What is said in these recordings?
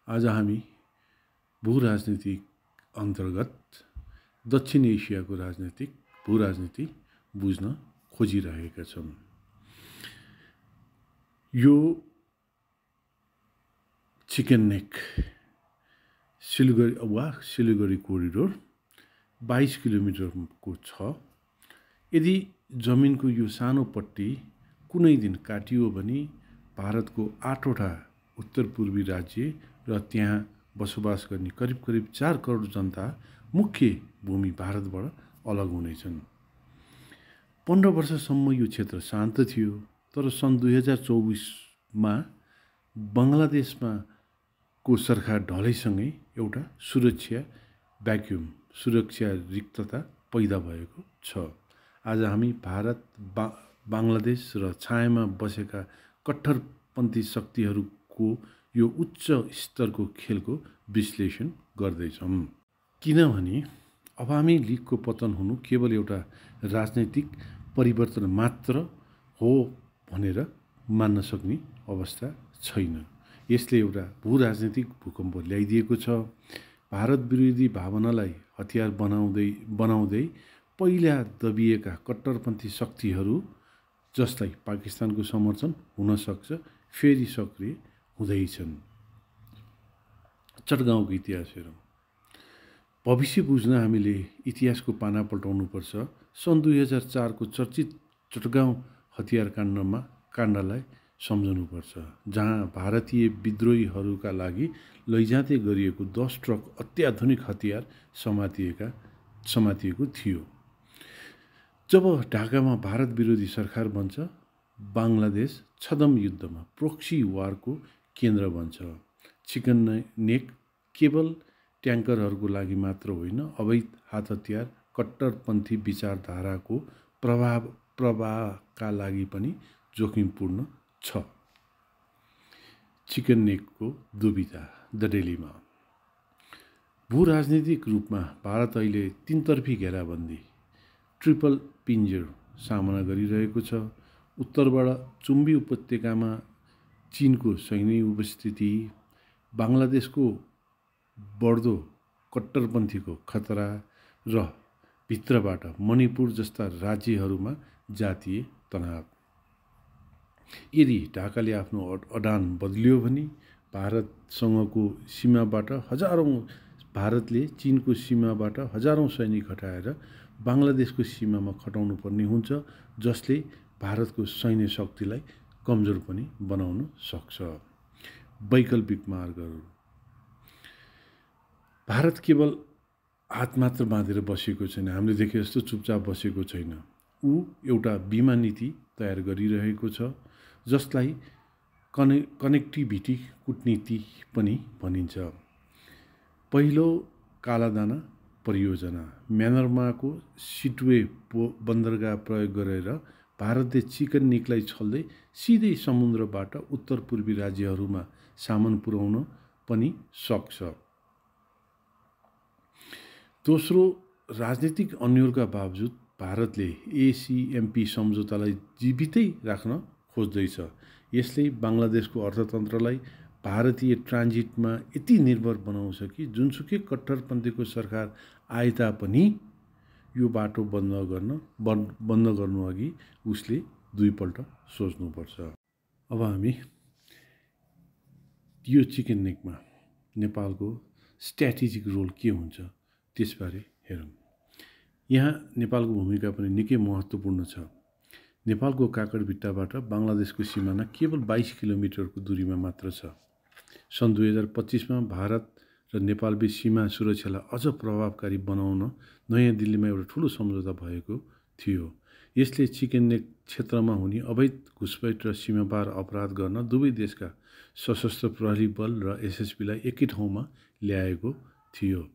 आज हामी भू-राजनीतिक अन्तर्गत दक्षिण एसियाको भू-राजनीति बुझ्न खोजिरहेका छौँ। यो चिकन नेक सिलिगुडी कोरिडोर 22 किलोमिटरको छ। यदि जमिनको यो सानो पट्टी कुनै दिन काटियो भने भारतको 8वटा उत्तर पूर्वी राज्य र त्यहाँ बसोबास गर्ने करिब 4 करोड जनता मुख्य भूमि भारतबाट अलग हुनेछन्। 15 वर्षसम्म यो क्षेत्र शान्त थियो, तर सन् 2024मा बङ्गलादेशमा को सरकार ढलेसँगै एउटा सुरक्षा रिक्तता पैदा भएको छ। आज हामी भारत, बाङ्लादेश र छायामा बसेका कट्टरपन्थी शक्तिहरूको यो उच्च स्तरको खेलको विश्लेषण गर्दैछौँ। किनभने अवामी लीगको पतन हुनु केवल एउटा राजनैतिक परिवर्तन मात्र हो भनेर मान्न सक्ने अवस्था छैन। यसले एउटा भू-राजनीतिक भूकम्प ल्याइदिएको छ। भारत विरोधी भावनालाई हतियार बनाउँदै पहिला दबिएका कट्टरपन्थी शक्तिहरू, जसलाई पाकिस्तानको समर्थन हुन सक्छ, फेरि सक्रिय हुँदैछन्। चटगाउँको इतिहास हेरौँ। भविष्य बुझ्न हामीले इतिहासको पाना पल्टाउनुपर्छ। सन् 2004को चर्चित चटगाउँ हतियार काण्डलाई सम्झनुपर्छ, जहाँ भारतीय विद्रोहीहरूका लागि लैजाँदै गरिएको 10 ट्रक अत्याधुनिक हतियार समातिएको थियो। जब ढाकामा भारत विरोधी सरकार बन्छ, बाङ्लादेश छद्म युद्धमा प्रोक्सी वारको केन्द्र बन्छ। चिकन नेक केवल ट्याङ्करहरूको लागि मात्र होइन, अवैध हात हतियार, कट्टरपन्थी विचारधाराको प्रवाहका लागि पनि जोखिमपूर्ण छ। चिकन नेकको दुविधा द डेलीमा। भू-राजनीतिक रूपमा भारत अहिले 3तर्फी घेराबन्दी ट्रिपल पिन्जर सामना गरिरहेको छ। उत्तरबाट चुम्बी उपत्यकामा चीनको सैन्य उपस्थिति, बाङ्लादेशको बढ्दो कट्टरपन्थीको खतरा र भित्रबाट मणिपुर जस्ता राज्यहरूमा जातीय तनाव। यदि ढाकाले आफ्नो अडान बदल्यो भने भारतले चीनको सीमाबाट हजारौं सैनिक हटाएर बाङ्लादेशको सीमामा खटाउनु पर्ने हुन्छ, जसले भारतको सैन्य शक्तिलाई कमजोर पनि बनाउन सक्छ। वैकल्पिक मार्गहरू। भारत केवल हात मात्र बाँधेर बसेको छैन, हामीले देखे जस्तो चुपचाप बसेको छैन। ऊ एउटा बीमा नीति तयार गरिरहेको छ, जसलाई कनेक्टिभिटी कूटनीति पनि भनिन्छ। पहिलो कालादाना परियोजना। म्यानमारको सिटवे बन्दरगाह प्रयोग गरेर भारतले चिकन नेकलाई छल्दै सिधै समुद्रबाट उत्तर पूर्वी राज्यहरूमा सामान पुर्याउन पनि सक्छ। दोस्रो, राजनीतिक अन्योलका बावजुद भारतले एसीएमपी सम्झौतालाई जीवितै राख्न खोज्दैछ। यसले बाङ्लादेशको अर्थतन्त्रलाई भारतीय ट्रान्जिटमा यति निर्भर बनाउँछ कि जुनसुकै कट्टरपन्थीको सरकार आए तापनि यो बाटो बन्द गर्नु अघि उसले दुईपल्ट सोच्नुपर्छ। अब हामी यो चिकन नेकमा नेपालको स्ट्र्याटेजिक रोल के हुन्छ त्यसबारे हेरौँ। यहाँ नेपालको भूमिका पनि निकै महत्त्वपूर्ण छ। नेपालको काकडभिट्टाबाट बाङ्लादेशको सिमाना केवल 22 किलोमिटरको दूरीमा मात्र छ। सन् 2025मा भारत र नेपालबीच सीमा सुरक्षालाई अझ प्रभावकारी बनाउन नयाँ दिल्लीमा एउटा ठुलो सम्झौता भएको थियो। यसले चिकन नेक क्षेत्रमा हुने अवैध घुसपैठ र सीमापार अपराध गर्न दुवै देशका सशस्त्र प्रहरी बल र एसएसबीलाई एकै ठाउँमा ल्याएको थियो।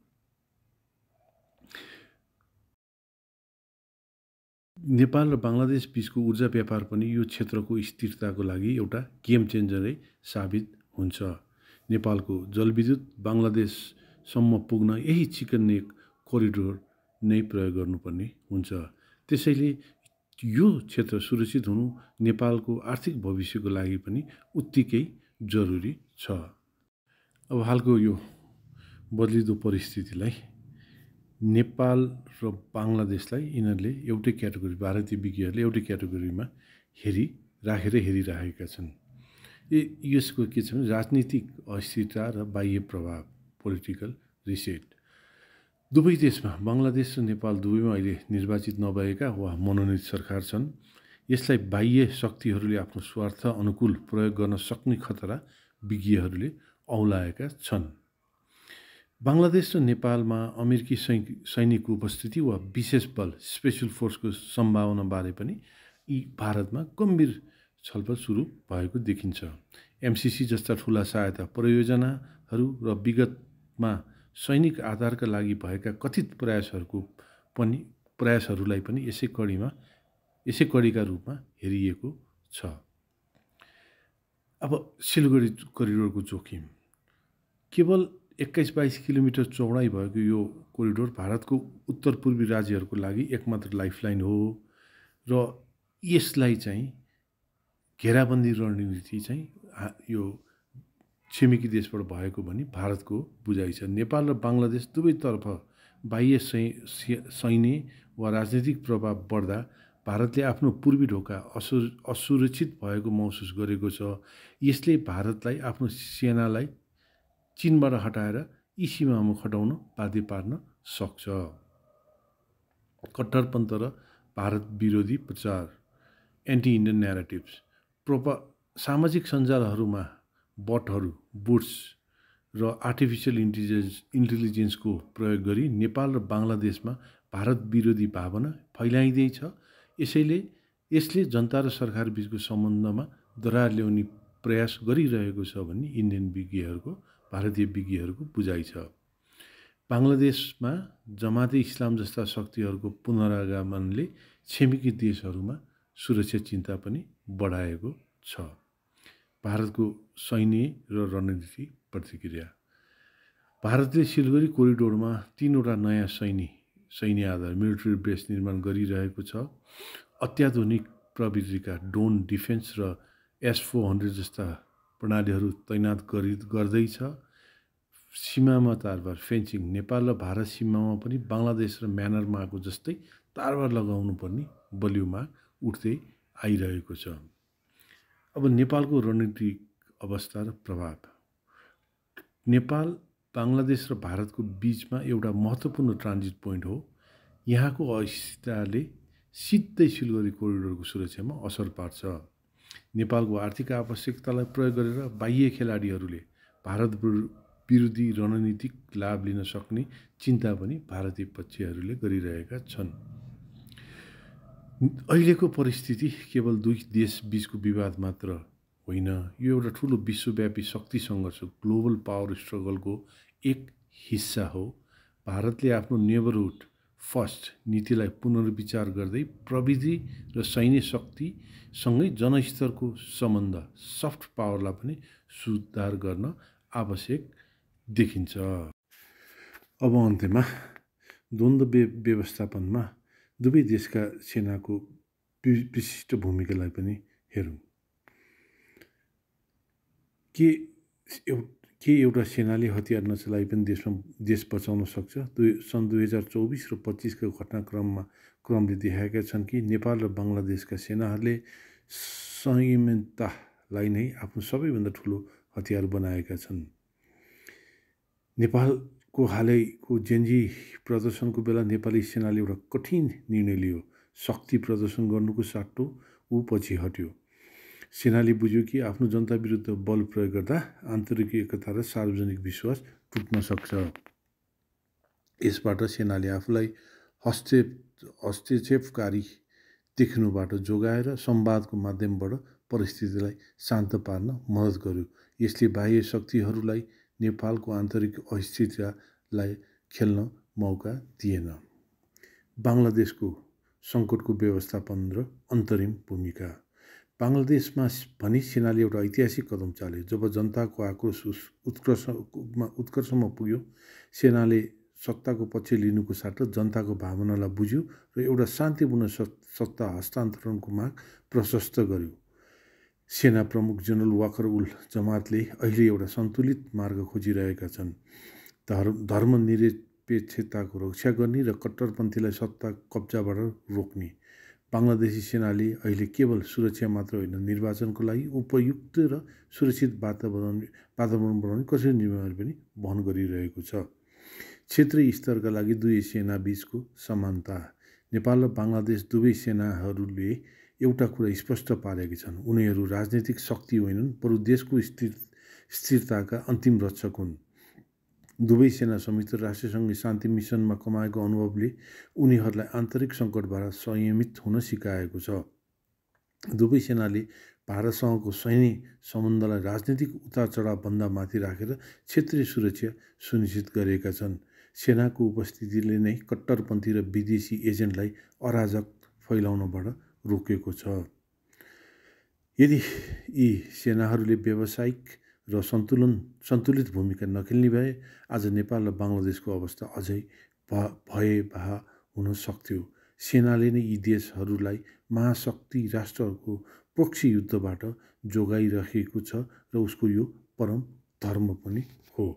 नेपाल र बाङ्लादेश बीचको ऊर्जा व्यापार पनि यो क्षेत्रको स्थिरताको लागि एउटा गेम चेन्जरै साबित हुन्छ। नेपालको जलविद्युत बाङ्लादेशसम्म पुग्न यही चिकन नेक कोरिडोर नै प्रयोग गर्नुपर्ने हुन्छ। त्यसैले यो क्षेत्र सुरक्षित हुनु नेपालको आर्थिक भविष्यको लागि पनि उत्तिकै जरुरी छ। अब हालको यो बदलिदो परिस्थितिलाई नेपाल र बाङ्लादेशलाई यिनीहरूले एउटै क्याटेगोरी, भारतीय विज्ञहरूले एउटै क्याटेगोरीमा राखेर हेरिरहेका छन्। यसको के छ भने राजनीतिक अस्थिरता र बाह्य प्रभाव, पोलिटिकल रिसेट। दुवै देशमा, बङ्गलादेश र नेपाल दुवैमा अहिले निर्वाचित नभएका वा मनोनित सरकार छन्। यसलाई बाह्य शक्तिहरूले आफ्नो स्वार्थ अनुकूल प्रयोग गर्न सक्ने खतरा विज्ञहरूले औलाएका छन्। बङ्गलादेश र नेपालमा अमेरिकी सैनिकको उपस्थिति वा विशेष बल, स्पेसल फोर्सको सम्भावनाबारे पनि यी भारतमा गम्भीर छलफल सुरु भएको देखिन्छ। एमसिसी जस्ता ठुला सहायता परियोजनाहरू र विगतमा सैनिक आधारका लागि भएका कथित प्रयासहरूलाई पनि यसै कडीका रूपमा हेरिएको छ। अब सिलगढी करिडोरको जोखिम। केवल 21-22 किलोमिटर चौडाइ भएको यो कोरिडोर भारतको उत्तर पूर्वी राज्यहरूको लागि एकमात्र लाइफलाइन हो र यसलाई चाहिँ घेराबन्दी रणनीति चाहिँ यो छिमेकी देशबाट भएको भनी भारतको बुझाइ छ। नेपाल र बाङ्लादेश दुवैतर्फ बाह्य सैन्य वा राजनीतिक प्रभाव बढ्दा भारतले आफ्नो पूर्वी ढोका असुरक्षित भएको महसुस गरेको छ। यसले भारतलाई आफ्नो सेनालाई चीनबाट हटाएर यी सीमामा खटाउन बाध्य पार्न सक्छ। कट्टरपन्थ र भारत विरोधी प्रचार, एन्टी इन्डियन न्यारेटिभ्स। सामाजिक सञ्जालहरूमा बोट्स र आर्टिफिसियल इन्टेलिजेन्सको प्रयोग गरी नेपाल र बाङ्लादेशमा भारत विरोधी भावना फैलाइँदैछ। यसले जनता र सरकार बीचको सम्बन्धमा दरार ल्याउने प्रयास गरिरहेको छ भन्ने भारतीय विज्ञहरूको बुझाइ छ। बाङ्लादेशमा जमाते इस्लाम जस्ता शक्तिहरूको पुनरागमनले छिमेकी देशहरूमा सुरक्षा चिन्ता पनि बढाएको छ। भारतको सैन्य र रणनीति प्रतिक्रिया। भारतले सिलगढी कोरिडोरमा 3वटा नयाँ सैन्य आधार, मिलिट्री बेस निर्माण गरिरहेको छ। अत्याधुनिक प्रविधिका ड्रोन डिफेन्स र S-400 जस्ता प्रणालीहरू तैनात गर्दैछ। सीमामा तारबार, फेन्सिङ। नेपाल र भारत सीमामा पनि बङ्गलादेश र म्यानमारको जस्तै तारबार लगाउनु पर्ने बलियो माग उठ्दै आइरहेको छ। अब नेपालको रणनीतिक अवस्था र प्रभाव। नेपाल बाङ्लादेश र भारतको बीचमा एउटा महत्त्वपूर्ण ट्रान्जिट पोइन्ट हो। यहाँको अस्थिरताले सिधै सिलगढी कोरिडोरको सुरक्षामा असर पार्छ। नेपालको आर्थिक आवश्यकतालाई प्रयोग गरेर बाह्य खेलाडीहरूले भारत विरोधी रणनीतिक लाभ लिन सक्ने चिन्ता पनि भारतीय पक्षहरूले गरिरहेका छन्। अहिलेको परिस्थिति केवल दुई देश बीचको विवाद मात्र होइन, यो एउटा ठुलो विश्वव्यापी शक्ति सङ्घर्ष, ग्लोबल पावर स्ट्रगलको एक हिस्सा हो। भारतले आफ्नो नेबरहुड फर्स्ट नीतिलाई पुनर्विचार गर्दै प्रविधि र सैन्य शक्तिसँगै जनस्तरको सम्बन्ध, सफ्ट पावरलाई पनि सुधार गर्न आवश्यक देखिन्छ। अब अन्त्यमा द्वन्द्व व्यवस्थापनमा दुवै देशका सेनाको विशिष्ट भूमिकालाई पनि हेरौँ। के एउटा सेनाले हतियार नचलाई पनि देश बचाउन सक्छ? सन् 2024 र 25 को घटनाक्रमले देखाएका छन् कि नेपाल र बाङ्लादेशका सेनाहरूले संयमिततालाई नै आफ्नो सबैभन्दा ठुलो हतियार बनाएका छन्। नेपालको हालैको जेन्जी प्रदर्शनको बेला नेपाली सेनाले एउटा कठिन निर्णय लियो। शक्ति प्रदर्शन गर्नुको सट्टो ऊ पछि हट्यो। सेनाले बुझ्यो कि आफ्नो जनता विरुद्ध बल प्रयोग गर्दा आन्तरिक एकता र सार्वजनिक विश्वास टुट्न सक्छ। यसबाट सेनाले आफूलाई हस्तक्षेपकारी देखिनुबाट जोगाएर संवादको माध्यमबाट परिस्थितिलाई शान्त पार्न मद्दत गर्यो। यसले बाह्य शक्तिहरूलाई नेपालको आन्तरिक अस्थिरतालाई खेल्न मौका दिएन। बाङ्लादेशको सङ्कटको व्यवस्थापन र अन्तरिम भूमिका। बाङ्लादेशमा भने सेनाले एउटा ऐतिहासिक कदम चाल्यो। जब जनताको आक्रोश उत्कर्षमा पुग्यो, सेनाले सत्ताको पक्ष लिनुको साट्ट जनताको भावनालाई बुझ्यो र एउटा शान्तिपूर्ण सत्ता हस्तान्तरणको माग प्रशस्त गर्यो। सेना प्रमुख जनरल वाकर उल जमातले अहिले एउटा सन्तुलित मार्ग खोजिरहेका छन्। धर्मनिरपेक्षताको रक्षा गर्ने र कट्टरपन्थीलाई सत्ता कब्जाबाट रोक्ने। बाङ्लादेशी सेनाले अहिले केवल सुरक्षा मात्र होइन, निर्वाचनको लागि उपयुक्त र सुरक्षित वातावरण बनाउने कसरी जिम्मेवारी पनि वहन गरिरहेको छ। क्षेत्रीय स्तरका लागि दुवै सेना बीचको समानता। नेपाल र बाङ्लादेश दुवै सेनाहरूले एउटा कुरा स्पष्ट पारेका छन्, उनीहरू राजनीतिक शक्ति होइनन्, बरु देशको स्थिरताका अन्तिम रक्षक हुन्। दुवै सेना संयुक्त राष्ट्रसङ्घीय शान्ति मिसनमा कमाएको अनुभवले उनीहरूलाई आन्तरिक सङ्कटबाट संयमित हुन सिकाएको छ। दुवै सेनाले भारतसँगको सैन्य सम्बन्धलाई राजनीतिक उतार चढावभन्दा माथि राखेर क्षेत्रीय सुरक्षा सुनिश्चित गरेका छन्। सेनाको उपस्थितिले नै कट्टरपन्थी र विदेशी एजेन्टलाई अराजक फैलाउनबाट रोकेको छ। यदि यी सेनाहरूले व्यावसायिक र सन्तुलित भूमिका नखेल्ने भए आज नेपाल र बाङ्लादेशको अवस्था अझै भयावह हुन सक्थ्यो। सेनाले नै यी देशहरूलाई महाशक्ति राष्ट्रहरूको प्रोक्सी युद्धबाट जोगाइरहेको छ र उसको यो परम धर्म पनि हो।